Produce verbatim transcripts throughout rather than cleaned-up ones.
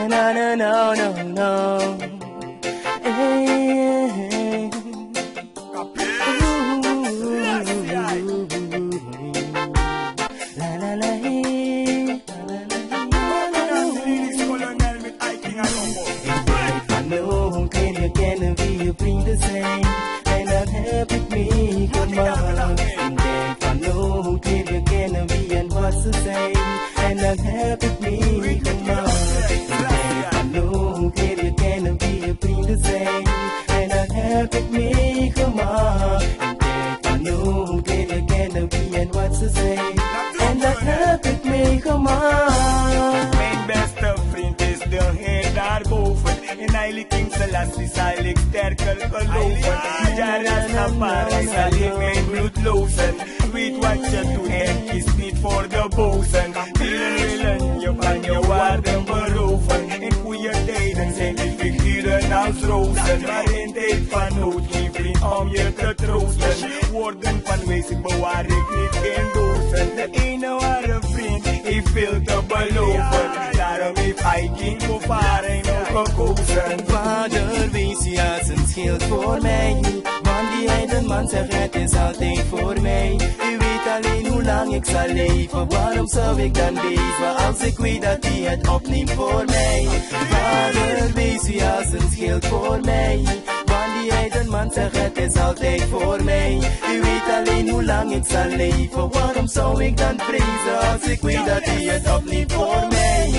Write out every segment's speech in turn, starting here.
No, no, no, no, no. Hey. Ooh. La, la, la, hey. La, la, la, hey. Van no, hoe kan je kennen wie je vrienden zijn? En dat heb ik meegemaakt. Ik denk van, oh, hoe kan je kennen wie en wat ze zijn? En dat heb ik meegemaakt. Ik denk van, oh, hoe kan je kennen wie je vrienden zijn? En dat heb ik meegemaakt. Ik denk van, oh, hoe kan je kennen wie en wat ze zijn? En dat heb ik meegemaakt. Mijn beste vriend is de Heer daarboven. In Heilige King Selassie zal ik sterker geloven. Jara Safari zal ik mijn bloed lozen. Weet wat je doet en kies niet voor de bozen. Willen, willen je van je waarden beroven. In goede tijden zijn die figuren als rozen. Maar in tijd van nood geen vriend om je te troosten. Woorden van wijsheid bewaar ik niet in dozen. De ene ware vriend heeft veel te beloven. Daarom heeft Aikin Kovaring ook gekozen. Vader, wees je als een schild voor mij. Want die heidenman zegt: het is altijd voor mij. U weet alleen hoe lang ik zal leven. Waarom zou ik dan beven als ik weet dat hij het opneemt voor mij? Vader, wees u als een schild voor mij. Want die heidenman zegt: het is altijd voor mij. U weet alleen hoe lang ik zal leven. Waarom zou ik dan vrezen als ik weet dat hij het opneemt voor mij?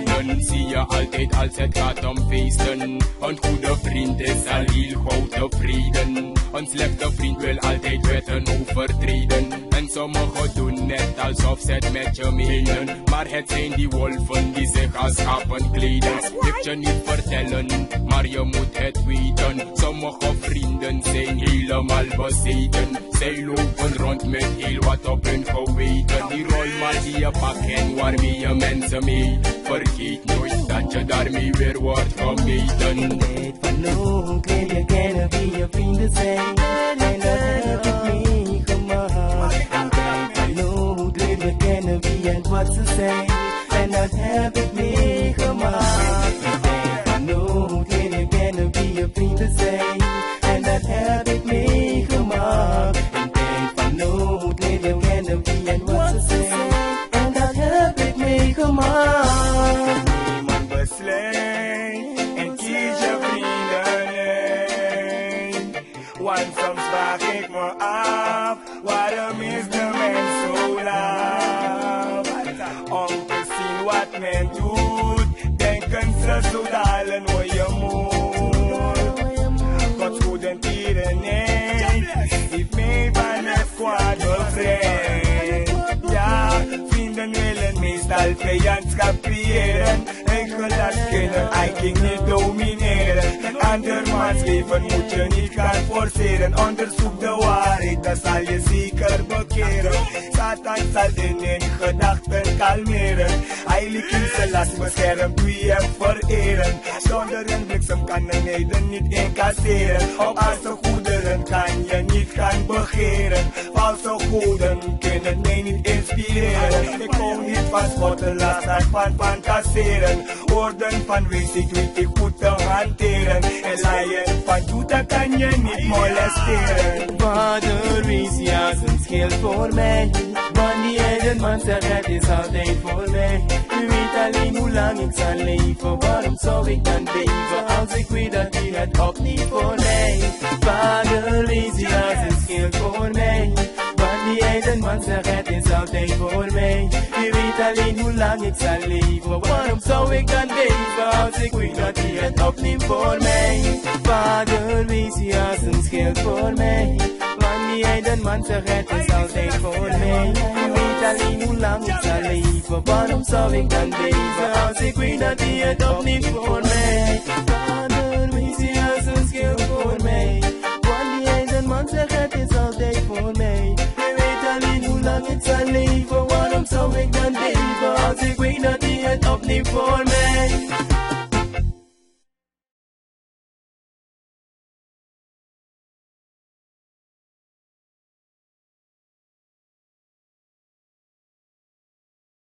Vrienden zie je altijd als het gaat om feesten. Een goede vriend is al heel gauw tevreden. Een slechte vriend wil altijd wetten overtreden. En sommigen doen net alsof ze het met je menen. Maar het zijn die wolven die zich als schapen kleden. Ik je niet vertellen, maar je moet het weten. Sommige vrienden zijn helemaal bezeten. Zij lopen rond met heel wat op hun geweten. Die rolmat die je pakt en waarmee je mensen mee. Vergeet nooit dat je daarmee weer wordt gemeten. Van hoe kun je kennen wie je vrienden zijn? En dat heb ik meegemaakt. Ik denk van hoe kun je kennen wie en wat ze zijn? En dat heb ik meegemaakt. Ik denk van hoe kun je kennen wie je vrienden zijn? En dat heb ik meegemaakt. Ik denk van hoe kun je kennen wie en wat ze zijn? En dat heb ik meegemaakt. Niemand besluit en kies je vrienden uit. Want soms vraag ik me af, waarom is de mens zo laat om te zien wat men doet? Denken ze zo dalen hoe je moet. Gods goede tierenheid heeft mij van het kwaad bevrijd. Ja, vrienden willen meestal vijandschap creëren. Eigen las kunnen Aiking niet domineren. En andermans leven moet je niet gaan forceren. Onderzoek de waarheid, dan zal je zeker bekeren. Satan zal in hun gedachten kalmeren. Heilige Selassie beschermt wie hem vereren. Zonder een bliksem kan een heiden niet incasseren. Op valse goederen kan je niet gaan begeren. Valse goden kunnen mij niet inspireren. Ik hou niet van spotten, laat staan van fantaseren. Woorden van wijsheid weet ik goed te hanteren. En laaien van Juda kan je niet molesteren. Vader, wees je als een schild voor mij. Want die heidenman zegt: het is altijd voor mij. U weet alleen hoe lang ik zal leven. Waarom zou ik dan beven als ik weet dat u het opneemt voor mij? Vader, wees je als een schild voor mij. Want die heidenman zegt: het is altijd voor mij. U weet alleen hoe lang ik zal leven. Waarom zou ik dan beven als ik weet dat u het opneemt voor mij? Vader, wees je als een schild voor mij. Want die heidenman zegt: het is altijd voor mij. U weet alleen hoe lang ik zal leven. Waarom zou ik dan beven als ik weet dat u het opneemt voor mij? Vader, wees je als een schild voor mij. Want die heidenman zegt: het is altijd voor mij. U weet alleen hoe lang ik zal leven. Waarom zou ik dan beven als ik weet dat u het opneemt voor